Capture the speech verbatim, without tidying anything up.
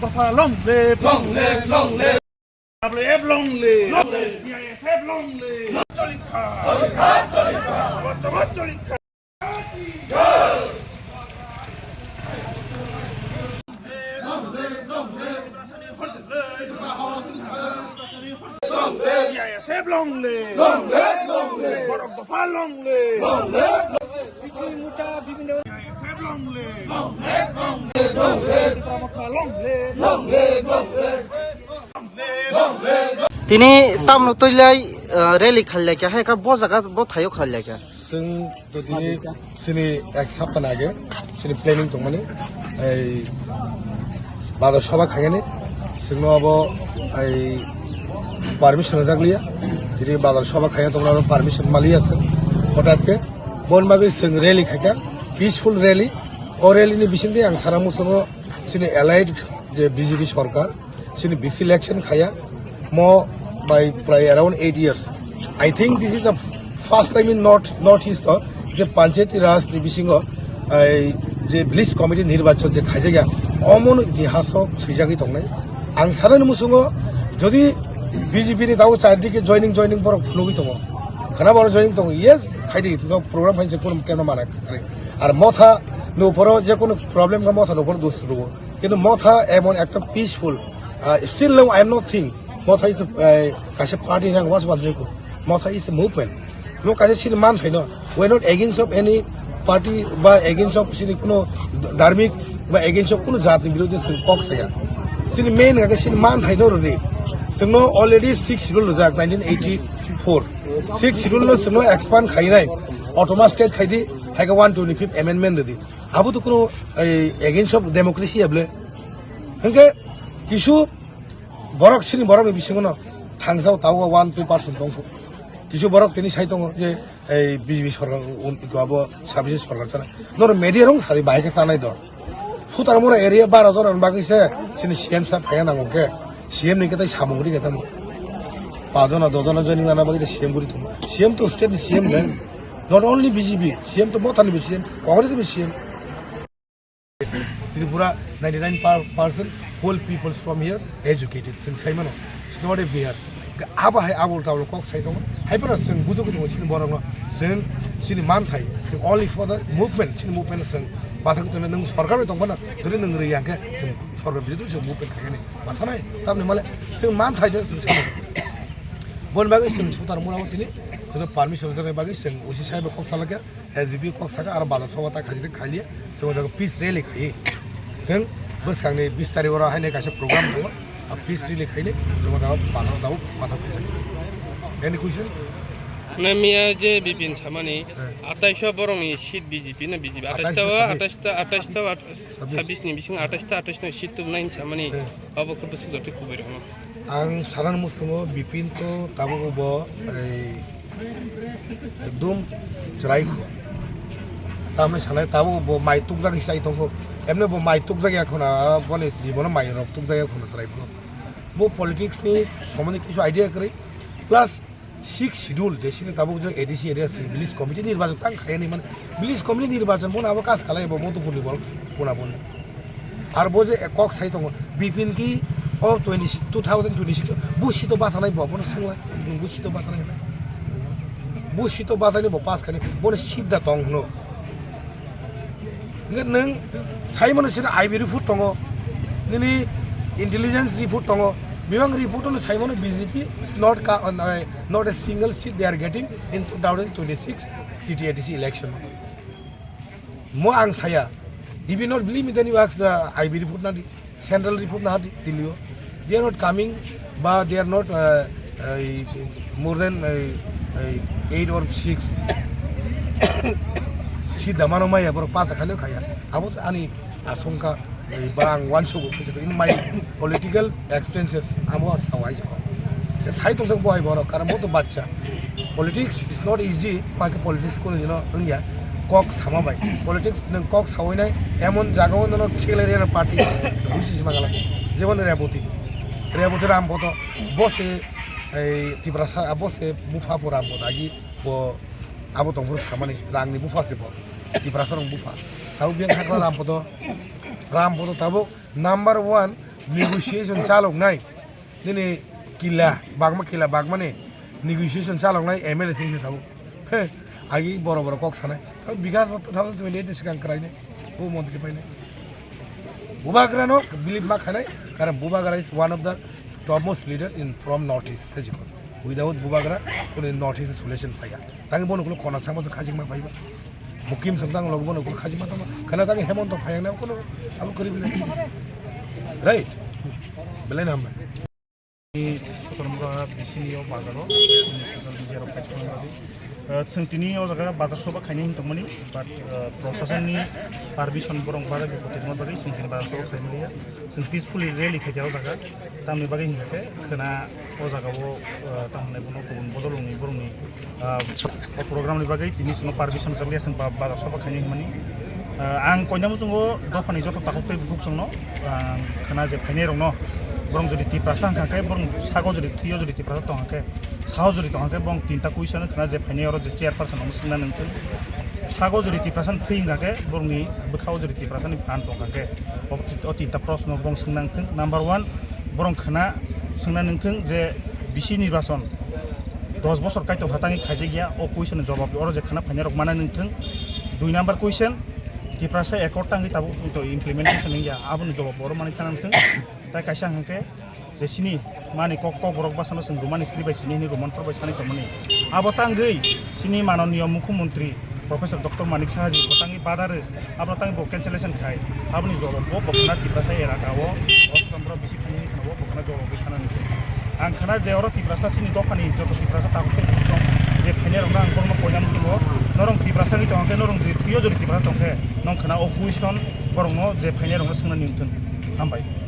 Dopha long live. Long live, long live. W F long live. Long live. B I S F long live. Cholikha. Cholikha, cholikha. Cholikha, cholikha. Long live! Long live! Borok dopha long live! Long live! Tini tamno twi lai, ah, rally khailai kha, hai kha bo jaga bo thaio khailai kha. Chwng to tini chini ek sapta age chini planning tongmani, ei bazar sabha khaigani, chwngno abo ei permission rwjak liya, tini bazar sabha khaiya tongmani abo permission maliya se, hotat ke bon bagwi chwng rally khaikha, peaceful rally, o rally ni bisingtwi ang sana muchungo chini allied je B J P sorkar, chini B C election khaya mo by prai around eight years. I think this is the first time in North, North East, o je Panchayati Raj ni bisingo, ai, je village committee nirbachon je khaijak ya, omon itihaso swijagwi tongnai. Ang sanani musungo jodi B J P ni tao chardike joining, joining borok phunugwi tongo. Khana borok joining tongo, yes, khaidi, no program phainse kuno keno mana. Ar motha no poro je kuno problem ka motha no poro dus ruo. Kintu motha emon ekta peaceful, ah, still now I am not think motha is a, eh, kaisa party nang was was ko. Motha is a movement. No kaisa sin man thai no. We are not against of any party ba against of sini kuno dharmik ba against of kuno jat ni birodhi sin kok saya. Sini main ka sin man thai no rodi. Sino already six schedule rojak nineteen eighty-four. Six schedule no sino expand khai nai. Autonomous state khai di, hai ka one twenty-fifth amendment di. Abo to kuno, ei, against of democracy able. Hingke kisu borok sini borok ni bisingo no thangsao tao one two percent tongkho. Kisu borok tini sai tongo je ei B J P sorkar un-, abo sabise sorkar chana. Noro media rong sari bai ke chanai do. Sutarmura area baro jon bagwi se sini C M sa phaya nango ke. C M ni ketai samung ri ketai mo. Pajona dojona joining ana bagwi C M guri tongo. C M to state ni C M le. Not only B J P, C M to motha ni C M, Congress ni C M. Tripura ninety-nine percent whole peoples from here educated. Chwng sai mano, it's not a Bihar. Abo hai abol tabol kok sai tongo. Hai phano chwng bujo bujo chini borok no. Chwng chini man thai. Chwng only for the movement. Chini movement chwng bathak tongna nwng sorkar bai tong phano. Dori nwng riyang khe chwng sorkar bidhi chwng movement khai ni. Mathanai. Tamni male chwng man thai de chwng sai. Bon bagwi chwng sutar mura tini. Chwng permission jani bagwi chwng usi sai kok salakya. S D P kok saka aro bazar soba ta khaijak khailia, chwng jaga peace rally khai. Chwng bwskangni bis tarik oro haino kaisa program tongo. A peace rally khaini chwng jaga bazar dao pathak thai. Any question? Na miya je Bipin samani, eh, atais o borokni seat B J P na B J P? Atais ta, atais ta, atais ta, sabis ni bising atais ta, atais ta seat tubunai samani, eh, abo khe bwswk jotoi kubui rokno. Ang sanan musungo Bipin to tabuk bo ei ekdum chwrai kho. Tamni sanai tabuk bo mai tukjak sai tongkho. Emne bo mai tukjak ya khona, boni jibono mai rok tukjak ya khona chwrai kho. Bo politics ni somoni kisu idea kwrwi. Plus six schedule je sini tabuk je A D C area sini village committee nirbachon tang khayani man village committee nirbachon bono abo kas khalai bo Madhupur ni borok puna bono. Ar bo je kok sai tongo, Bipin ki o twenty, two thousand twenty-six bo sito bachanai bo, bono swnglai, bo sito bachanai hwnwi. Bo sito bachanai bo pass khani, bono sidda tong hwno. Hwnkhe nwng sai mano sini I B report tongo, nini intelligence report tongo, bebak report no sai mano B J P is not ka-, uh, not a single seat they are getting in two thousand twenty-six T T A D C election. Mo ang saya. If you not believe me, then you ask the I B report na di, central report na di, Delhi o. They are not coming, ba they are not, uh, uh, more than, uh, uh, eight or six. Si damano maya borok pasa khani khaya. Abo ani asongkha. Ei, ba ang uansukgo, khe in my political experiences, amo sao hai se kok. Khe sai tongthok bo hai borok, karon bo to bachcha. Politics is not easy, ba khe politics kunu dino wngya, kok sama bai. Politics nwng kok sawi nai, emon jaga o nono khelai rwna party, buisi se mangala. Jemon Reboti, Reboti Rampoto, bo se, ei, Tiprasa, bo se bupha bo Rampoto, agi bo abo tongphuru samani, rangni bupha se bo, Tiprasa rang bupha. Abo biyang sakla Rampoto, Rampoto tabuk, Number one, Negotiation chaloknai, nini kila, bagma kila, bagmani negotiation chaloknai M L A singsa tabuk. He, agi boro boro kok sanai. Tamo Bikas bo two thousand twenty-eight ni swkang kwrainai, bo montri painai. Bubagra no believe ma khainai, karon Bubagra is one of the topmost leader in from North East, sajikon. Without Bubagra, kono North East solution phaiya. Tangi bono kulo kona sama khajik ma phaiba. Mukim song tang logo bono kulo khajik ma tama. Khana tangi Hemanta phaiya na kono abo kori bile. Right? Belai na hambai. Sotormura B C ni o bazar o, chini social media rok kaichikma bagwi. Eh, chwng tini o jaga bazar soba khaini hinwi tongmani, but, eh, proshasonni permission borok bagwi kotorma bagwi chwng tini bazar soba khaimaliya. Chwng peacefully rally khaikha o jaga. Tamni bagwi hinkha khe khwna o jaga o, eh, tamni bono kubun bodol wngwi borokni Ah, o program ni bagwi tini chwngno permission rwjakliya, chwng ba-, bazar soba khainai hwnmani. Ah, ang koinai muchungo dophani joto takhuk tei bukhuk chwngno, ah, khwna je phainai rokno, borok jodi Tiprasa wngkha khe, borok sago jodi thwio jodi Tiprasa tongkha khe, sao jodi tongkha khe, borok tinta kuisa no khwna je phainai oro je chairperson rokno swngna nangthung. Sago jodi Tiprasa ni thwi wngkha khe, borokni bwkhao jodi Tiprasa ni phan tongkha khe, o, o tinta proshno borok swngna nangthung. Number one, borok khwna swngna nangthung je bisi nirbachon dos bosor kaitor kha tangwi khaijak ya, o question ni jawab oro je khwna phainai rok mana nangthung. Dui number question, Tiprasa accord tangwi tabuk to implementation wngya, aboni jawab oro manwi khana nangthung. Tai kaisa hwnkhe je sini mani kok, kok borok bwsano chwng romani script bai sini hwnwi roman por bai sanwi tongmani. Abo tangwi sini mananiya mukhyamantri Professor Doctor Manik Saha ji bo tangwi badarwi, abo tangwi bo cancellation khai, aboni jawab bo bo khwna Tiprasa elaka o ostrom borok bisi phani khwna bo bo khwna jawab bai khana nangthung. Ang khwna je oro Tiprasa chini dophani joto Tiprasa tabuk tei buchung je phainai rokno ang borokno koinani muchungo, norok Tiprasa ni tongkhe, norok je thwio jodi Tiprasa tongkhe, nong khwna o question borokno je phainai rokno swngna nangthung. Hambai.